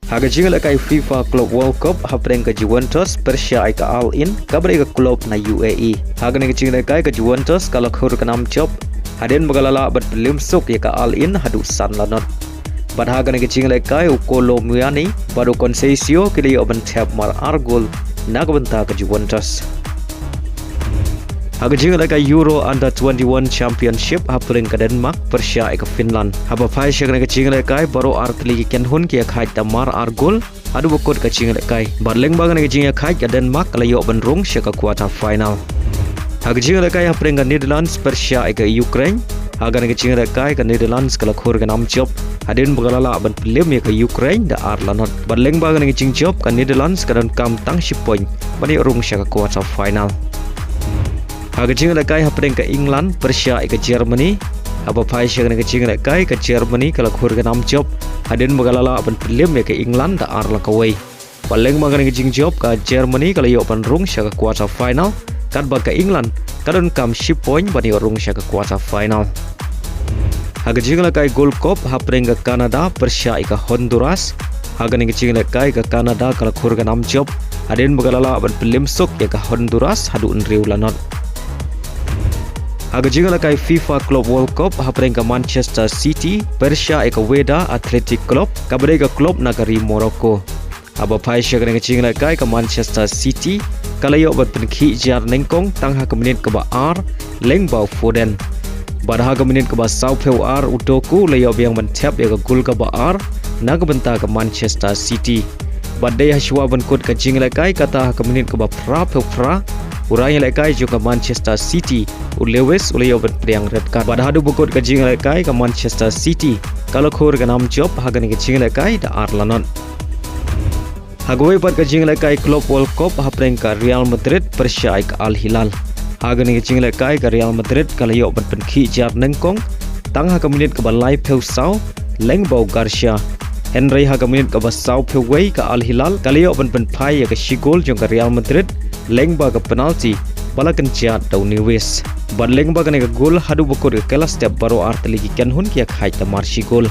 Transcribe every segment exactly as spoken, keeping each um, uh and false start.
Ha ka jingïalehkai FIFA Club World Cup hapdeng ka Juventus pyrshah ïa ka Al Ain kaba dei ka club na U A E. Ha kane ka jingïalehkai ka Juventus ka la khur ka nam jop hadien ba ka la lah ban pynlem suk ïa ka Al Ain haduh san la not. Bad ha kane ka jingïalehkai u Kolo Muani bad u Conceição ki la ïoh ban thep mar ar gol na ka bynta ka Juventus. Ha ka jingïalehkai Euro Under twenty-one Championship hapdeng ka Denmark pyrshah ïa ka Finland. Haba phai sha kane ka jingïalehkai baroh artylli ki kynhun ki ïakhaid da mar ar gol haduh ba kut ka jingïalehkai. Bad lyngba kane ka jingïakhaid ka Denmark ka la ïoh ban rung sha ka quarter final. Ha ka jingïalehkai hapdeng ka Netherlands pyrshah ïa ka Ukraine. Ha kane ka jingïalehkai ka Netherlands ka la khur ka nam jop hadien ba ka la lah ban pynlem ïa ka Ukraine da ar la not. Bad lyngba kane ka jingjop ka Netherlands ka donkam tang shi point ban ïoh rung sha ka quarter final. Ha ka jingïalehkai hapdeng ka England pyrshah ïa ka Germany. Haba phai sha kane ka jingïalehkai ka Germany ka la khur ka nam jop hadien ba ka la lah ban pynlem ïa ka England da ar la kawei. Bad lyngba kane ka jingjop ka Germany ka la ïoh ban rung sha ka quarter final, katba ka England ka donkam shi point ban ïoh rung sha ka quarter final. Ha ka jingïalehkai Gold Cup hapdeng ka Canada pyrshah ïa ka Honduras. Ha kane ka jingïalehkai ka Canada ka la khur ka nam jop hadien ba ka la lah ban pynlem suk ïa ka Honduras haduh hynriew la not. Ha ka jingïalehkai FIFA Club World Cup hapdeng ka Manchester City pyrshah ïa ka Wydad Athletic Club kaba dei ka club na ka ri Morocco. Haba phai sha kane ka jingïalehkai ka Manchester City ka la ïoh ban pynkhih jar nyngkong tang ha ka minit kaba ar lyngba u Foden. Bad ha ka minit kaba sawphew ar u Doku u la ïoh biang ban thep ïa ka gol kaba ar na ka bynta ka Manchester City. Bad dei hashwa ban kut ka jingïalehkai kata ha ka minit kaba phraphew phra u rangïalehkai jong ka Manchester City u Lewis u la ïoh ban pdiang red card. Bad haduh ba kut ka jingïalehkai ka Manchester City ka la khur ka nam jop ha kane ka jingïalehkai da ar la not. Ha kawei pat ka jingïalehkai Club World Cup hapdeng ka Real Madrid pyrshah ïa ka Al Hilal. Ha kane ka jingïalehkai ka Real Madrid ka la ïoh ban pynkhih jar nyngkong tang ha ka minit kaba laiphew saw lyngba u Garcia. Hynrei ha ka minit kaba sawphew wei ka Al Hilal ka la ïoh ban pynphai ïa ka shi gol jong ka Real Madrid lyngba ka penalty ba la kynjat da u Nunez. Bad lyngba kane ka gol haduh ba kut ka kylla step baroh artylli ki kynhun ki ïakhaid da mar shi gol.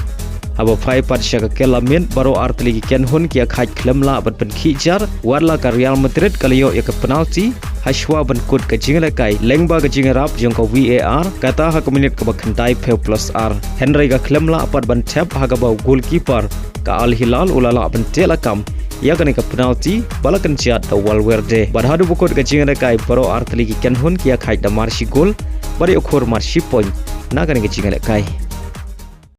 Haba phai pat sha ka kylla miet baroh artylli ki kynhun ki ïakhaid khlem lah ban pynkhih jar, watla ka Real Madrid ka la ïoh ïa ka penalty hashwa ban kut ka jingïalehkai lyngba ka jingïarap jong ka VAR, kata ha ka minit kaba khyndaiphew plus ar. Hynrei ka khlem lah pat ban thep ha kaba u goalkeeper ka Al Hilal u la lah ban teh lakam ïa kane ka penalty ba la kynjat da u Valverde. Bad haduh ba kut ka jingïalehkai baroh artylli ki kynhun ki ïakhaid da mar shi gol bad ïoh khur mar shi point na kane ka jingïalehkai.